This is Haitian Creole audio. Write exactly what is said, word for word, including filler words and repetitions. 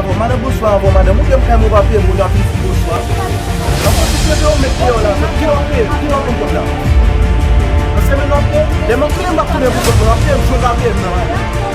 Bon, madanm, bonswa, avan madanm, ou gen kay mwen pa peye, moun ap di bonswa. Avan, si se de ou met deyò la, ki lè w ap peye, ki lè w ap pran kòb la? Nan semèn w ap peye, lè m ap tounen, m ap tounen pou kòb mwen, w ap peye, m jwe ka peye m nan madanm.